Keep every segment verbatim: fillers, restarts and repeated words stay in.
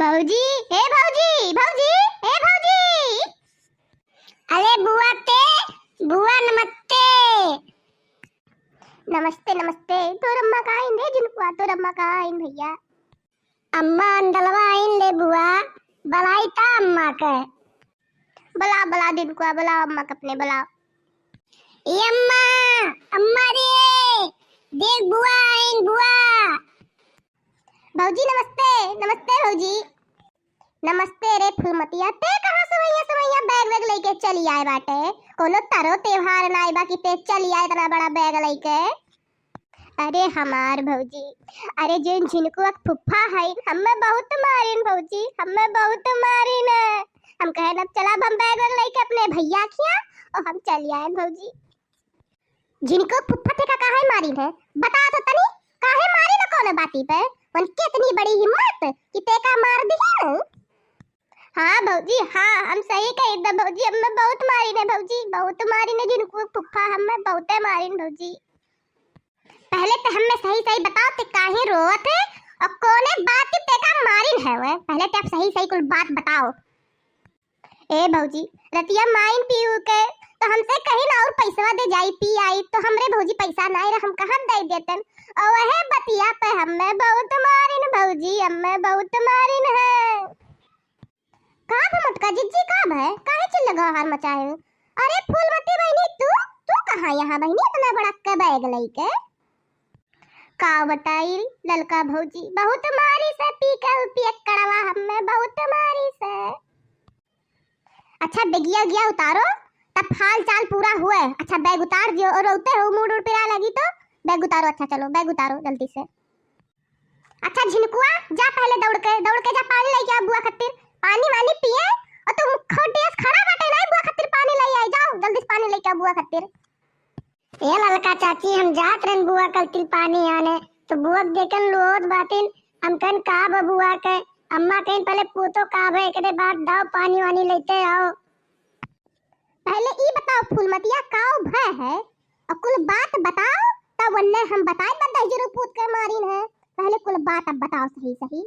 भौजी, ए भौजी, भौजी, ए भौजी। अरे बुआ ते, बुआ नमस्ते। नमस्ते, नमस्ते। तोर अम्मा कहाँ आइन रे झिनकुआ, तोर अम्मा कहाँ आइन भैया? अम्मा अंदलवा आइन ले बुआ, बलाई ता अम्मा के। बला, बला झिनकुआ, बला अम्मा के अपने, बला। ए अम्मा, अम्मा रे, देख बुआ आइन, बुआ। भौजी नमस्ते, नमस्ते भौजी। नमस्ते रे फुलमतिया, ते कहाँ से वहिया से वहिया बैग वैग लइके चली आए बाटे? कोनो तरो त्योहार नाई बा कि ते चली आए इतना बड़ा बैग लइके? अरे हमार भौजी, अरे जेन झिनकुआ के फुफ्फा हईन, हम्मे बहुत मारिन भौजी, हम्मे बहुत मारिन है। हम कहेन अब चला, अब हम बैग वैग लइके अपने भैया खिया और हम चली आए भौजी। झिनकुआ फुफ्फा तेका काहे मारिन है? बता तो तनी, काहे मारिन है, कौन बाती पे? उनके इतनी बड़ी हिम्मत कि तेका मार दिहिन? हाँ भौजी, हाँ, हम सही कही त भौजी, हम्मे बहुत मारिन है भौजी, बहुत मारिन है झिनकुआ फुफ्फा, हम्मे बहुते मारिन भौजी। पहले ते हम्मे सही सही बताओ, ते काहे रोवत है और कौने बात की तेका मारिन है वे? पहले ते आप सही सही कुल बात बताओ। ए भौजी, रतिया माइन पीऊ के तो हमसे कहिन और पैसवा दे जाई, पी आई, तो हमरे भौजी पैसा नाई रहे, हम कहाँ दे देतन? और वहे बतिया पे हम्मे बहुत मारिन भौजी, हम्मे बहुत मारिन है। का भा मोटका जिज्जी, का भा? काहे चिल्ला गहार मचाए हो? अरे फूलमती बहिनी, तू, तू कहाँ यहाँ बहिनी इतना बड़ा के बैग लइके? का बताई ललका भौजी, बहुत मारिस है पी के पियक्कड़वा, हम्मे बहुत मारिस है। अच्छा बेगिया उगिया उतारो, तब हाल चाल पूरा हुए। अच्छा बैग उतार दियो, और रोते हो मूड उड़ पिरा लगी तो बैग उतारो। अच्छा चलो बैग उतारो जल्दी से। अच्छा झिनकुआ, जा पहले दौड़ के, दौड़ के जा पानी लइके आ बुआ खातिर, पानी वानी पिए। और तू मुखौटी अस खड़ा बाटे नाई बुआ खातिर पानी लइ आई, जाओ जल्दी से पानी लइके आ बुआ खातिर। ए ललका चाची, हम जात रहन बुआ कलतिल पानी आने, तो बुआ के देखन लोत बाटिन। हम कहन का बा बुआ के, अम्मा कहिन पहले पूतो का बा, एकरे बाद दाओ पानी वानी लेते आओ। पहले ई बताओ फूलमतिया काव भय है, और कुल बात बताओ, तब वन्ने हम बताए बा दहिजरू पूत के मारिन है। पहले कुल बात अब बताओ सही सही।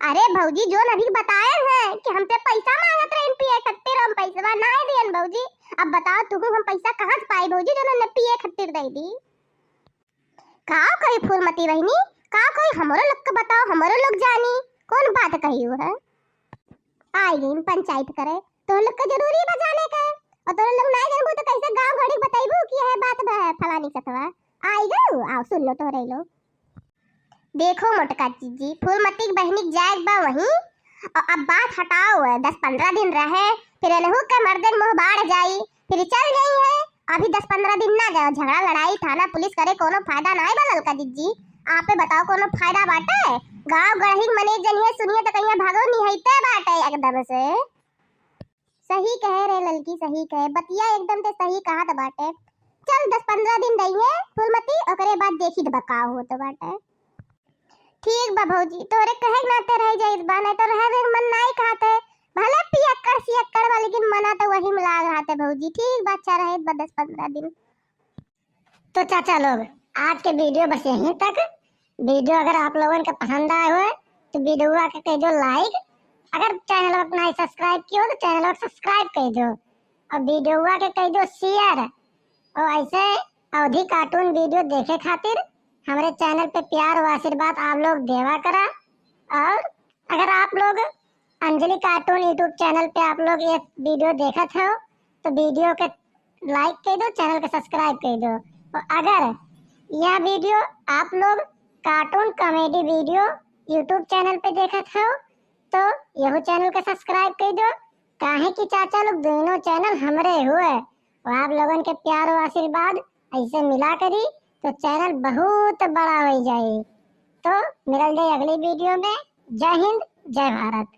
अरे भौजी, जोन अभी बताए हैं कि हमसे पैसा मांगत रहिन पिए खातिर, हम पैसवा नाय दियन भौजी। अब बताओ तुहू हम पैसा कहाँ से पाई भौजी, जोन उन्हें पिए खातिर दे दी? का कही फूलमती बहिनी, का कही हमरो लोग के बताओ, हमरो लोग जानी कौन बात कही है। आई गई पंचायत करे, तो लोग के जरूरी बा जाने के, और तो लोग नाय जानबू तो कैसे गांव घड़ी के बतैबू कि यह बात बा फलानी सतवा। आई गऊ, आओ सुन लो तोहरे लो। देखो मोटका जीजी, फूलमती के बहिनी के जाए के बा वहीं, और अब बात हटाओ, दस पन्द्रह दिन रहे, फिर एनहू के मर्दे के मुंह बाढ़ जाई, फिर चल गई है। अभी दस पन्द्रह दिन ना जाओ, झगड़ा लड़ाई थाना पुलिस करे कोनो फायदा नाय बा ललका जीजी। आपे बताओ कोनो फायदा बाटे? गांव गढ़ी के मने जनिए सुनिए तो कहिए भागो निहैते बाटे एकदम से। सही कहे रे ललकी, सही कहे, बतिया एकदम ते सही कहत बाटे। चल दस पन्द्रह दिन रहिए फूलमती, ओकरे बाद देखी त बा का होत बाटे। ठीक बा भौजी, तोहरे कहे के नाते रह जाइत बा, नहीं तो रहे दे मन नाई कहत है। भले पियक्कड़ सियक्कड़ बा, लेकिन मना तो वही में लाग रहत है भौजी। ठीक बा, अच्छा रहे बा दस पन्द्रह दिन। तो चाचा लोग, आज के video बस यहीं तक। Video अगर आप लोगन के पसंद आए होए तो video के कह दो like, अगर channel को नहीं subscribe किए हो तो channel को subscribe कर दो, और video के कह दो share। और ऐसे अवधी cartoon video देखे खातिर हमरे channel पे प्यार और आशीर्वाद आप लोग देवा करा। और अगर आप लोग अंजलि cartoon YouTube channel पे आप लोग ये video देखत हो तो video के like कर दो, channel को subscribe कर दो। और अगर यह video आप लोग cartoon comedy video YouTube channel पे देखत हो तो यह channel को subscribe कर दो, काहे कि चाचा लोग दोनों channel हमरे हुए, और आप लोगन के प्यार और आशीर्वाद ऐसे मिला करी तो channel बहुत बड़ा हो जाए। तो मिलल जाए अगली video में। जय हिंद, जय भारत।